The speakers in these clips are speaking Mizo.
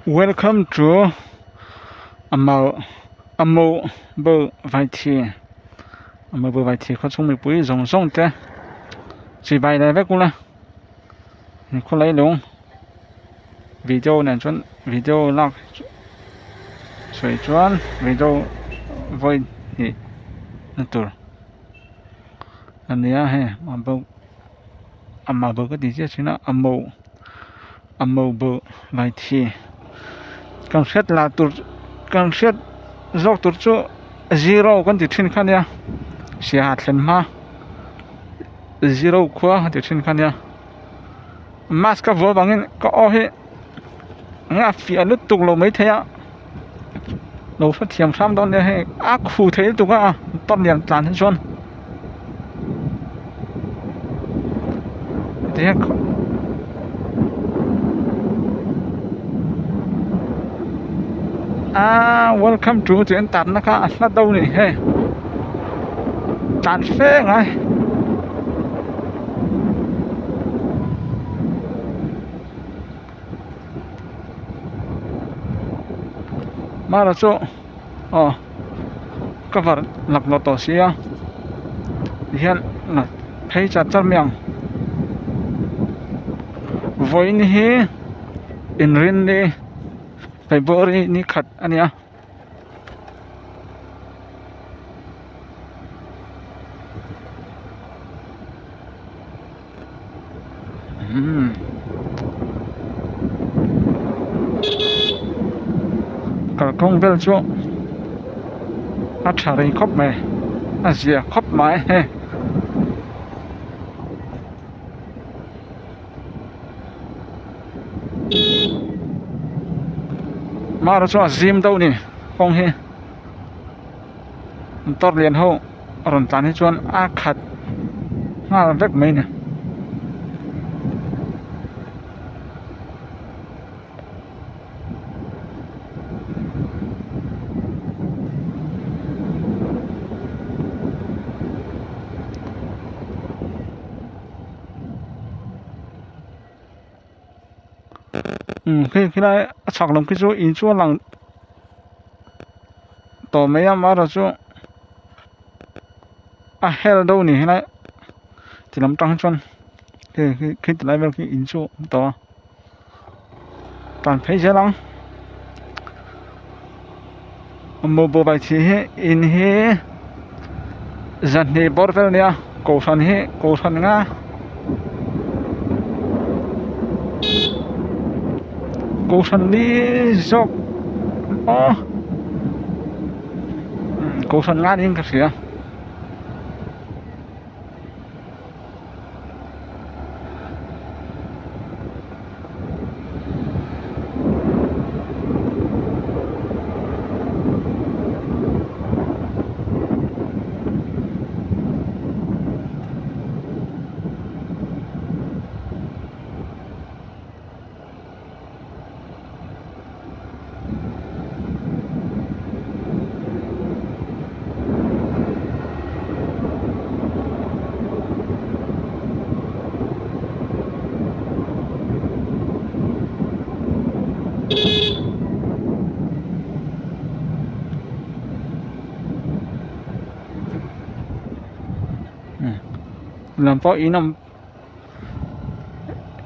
Welcome to Amau Amau Bo Vaithi Amau Bo Vaithi khaw chhung mipui zawng zawng te chibai leh vek ula khawlai lung video nen chuan video lak sawi chuan video vawi hnih na tur a nia hei Amau Amau Bo ka tih chiah thin a Amau. A mo bo vai thi kan hriat lah tur kan hriat zawk tur chu zero kan ti thin kha nia siaha thlen hma zero khua kan ti thin kha nia mask ka vuah vangin ka aw hi enge a fiah lutuk lo maithei a lo hrethiam hram dawn nia hei a khu thei lutuk a tawp lian tlan hi chuan. Aaa welcome to tih an tarna kha a hla deuh a ni hei tlan fe ngai. Mara chu aw cover laklawh tawh si a tihian la phei chat chat mai ang vawiin hi inrinni february ni khat a ni a. Kalkawng vel chu a tha rei khawp mai a zia khawp mai hei. Mara chu a zim deuh a ni kawng hi motor lian ho a rawn tlan hi chuan a khat nghal vek mai a ni. Umm khi khilai a chhak lam khi chu in chu a lang tawh mai a amaherawhchu a hel deuh a ni helai ti lam tang hi chuan hei khi khi ti lai vel khi in chu a awm tawh a tlan phei zel ang mobile chhi hi in hi zahnih bawr vel a nia kohhran hi kohhran nga kohhran li zawk aw kohhran nga niin ka hria. Lam pawh in awm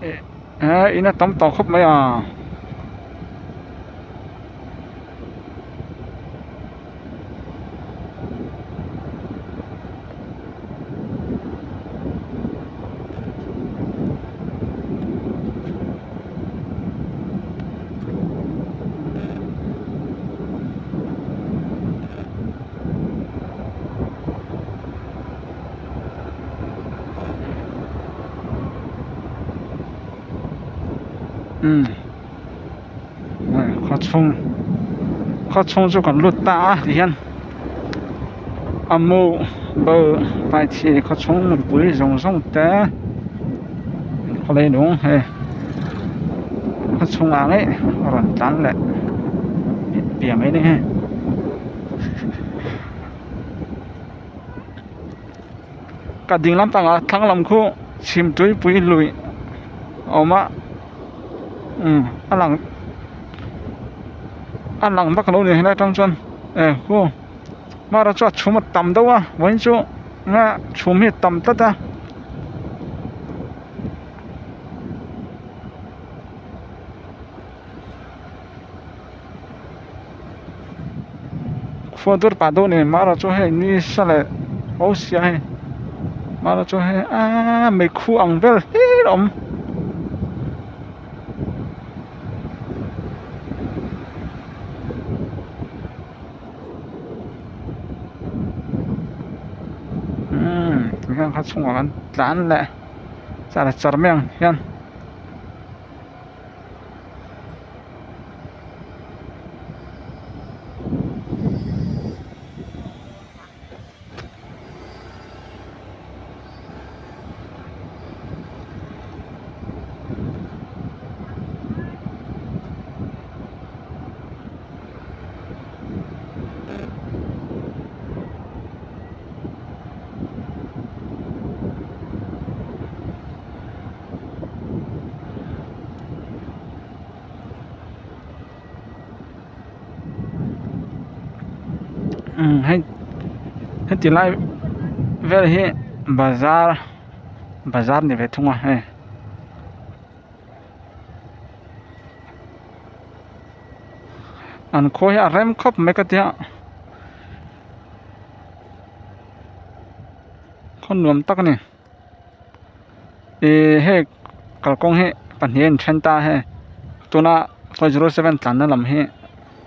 eh in a tam tawh khawp mai a. Umm hei khaw chhung khaw chhung chu kan lut ta a ti hian a mu bo paithli khaw chhung mipui zawng zawng te khawlai lung hei khaw chhungah ngei a rawn tlan leh piah mai ni hei. Ka ding lampangah thlang lam khu chhim tuipui lui a awm a umm a lang. A lang vak lo ni helai atang chuan e khu mara chu a chhum a tam deuh a vawiin chu nga chhum hi a tam tlat a. Khua dur pah deuh ni mara chu hei nisa leh ho sia hei mara chu hei aaa meikhu ang vel hlir a awm. Umm tihian kha chhungah kan tlan leh char char mai ang hian. Umm hei heti lai vel hi bazar bazar ni ve thung a hei. An khua hi a rem khawp mai ka tia khaw nuam tak a ni. Ihh hei kalkawng hi pahnih a inthen ta a hei tuna 407 tlanna lam hi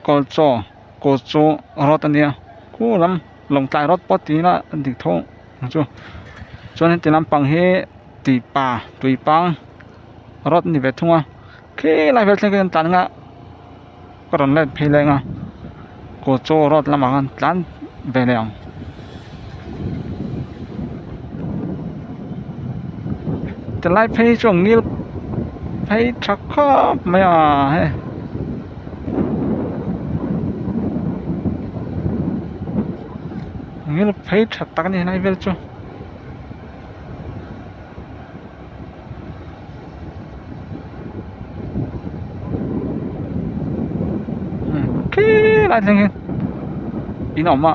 kawlchaw kawlchaw road a nia khu lam lawngtlai road pawh ti ila a dik tho ang chu chuan heti lampang hi tuipa tuipang road a ni ve thung a khilai vel thleng khian an tlan anga ka rawn let phei leng a kawlchaw road lamah khan tlan ve leh ang. Tilai phei chu a ngil phei tha khawp mai a hei. Ngil phei tha tak a ni helai vel chu. Khilai thleng hian in a awm a.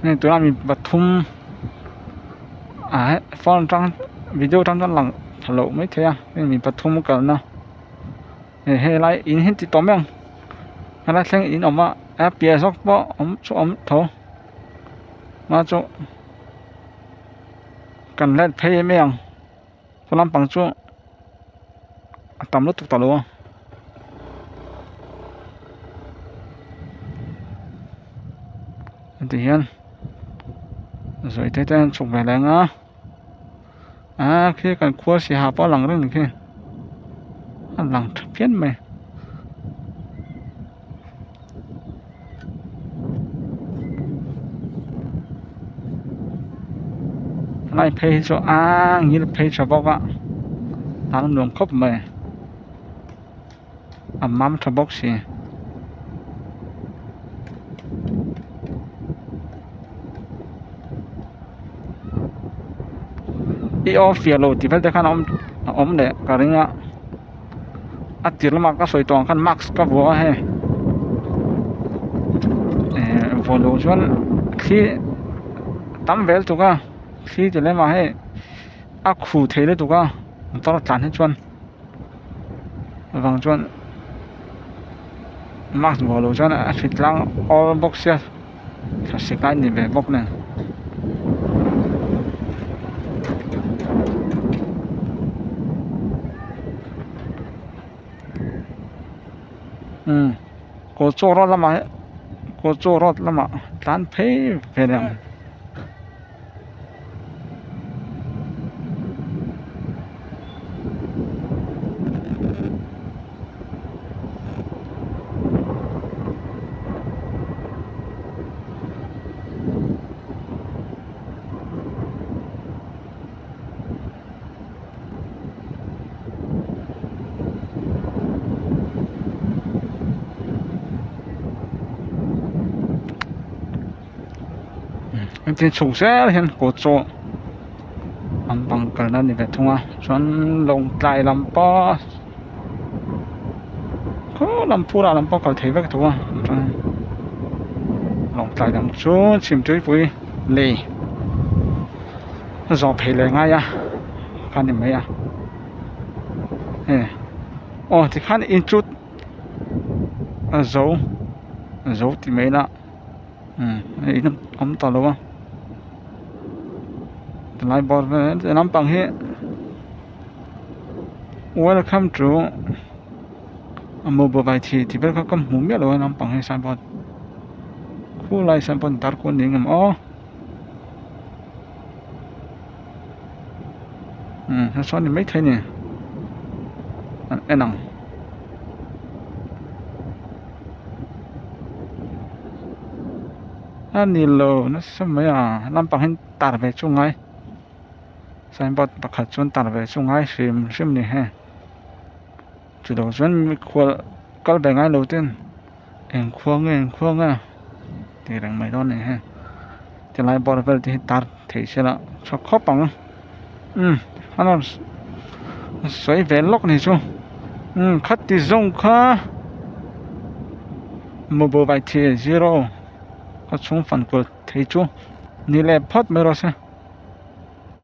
Hei tunah mi pathum ah phone atang video atang chuan lang tha loh mai thei a hei mi pathum kalna helai in hi ti tawh mai ang helai thleng in awm a a piah zawk pawh awm chu awm tho mah chu kan let phei mai ang saw lampang chu a tam lutuk ta lo a. Heti hian zawi te te an chhuk ve leh ang a ah khi kan khua siaha pawh a lang reng khi a lang tha phian mai. Helai phei hi chu a ngil phei tha bawk a tan a nuam khawp mai a mam tha bawk si. I aw fiah lo tih vel te khan a awm a awm leh ka ring a a tir lamah ka sawi tawh ang khan mask ka vuah a hei eh vuah loh chuan thli tam vel tuk a thli ti lemah hei a khu thei lutuk a motor a tlan hi chuan avang chuan mask vuah loh chuan a hritlang awl bawk sia thlasik lai ni ve bawk nen. Umm kawlchaw road lamah hian kawlchaw road lamah tlan phei ve leh ang. Engtin chhuk zel hian kaw chaw an bang kalna a ni ve thung a chuan lawngtlai lam pawh khaw lam phurah lam pawh kal thei vek tho a chuan lawngtlai lam chu chhimtuipui lei zawh phei leh ngai a kha ni mai a hei aw tikhan in chu a zo a zo ti mai ila umm hei in awm tawh lo a tilai bawr vel he lampang hi welcome to mobile tih vel kha ka hmu miah lo a lampang hi signboard khulai signboard darkawn ni ang aw umm sawn ni maithei a ni an en ang. A ni lo nasa mai a lampang hian tar ve chu ngai signboard pakhat chuan tar ve chu ngai hrim hrim a ni heng chutah chuan mikhual kal ve ngai lo ten eng khua nge eng khua nge tih reng mai dawn a ni heng tilai bawr vel te hi tar theih se la tha khawp ang umm a rawn sawi ve lawk a ni chu umm khati zawng kha mobile zero a chhung fan kual thei chu ni leh phawt mai rawh se.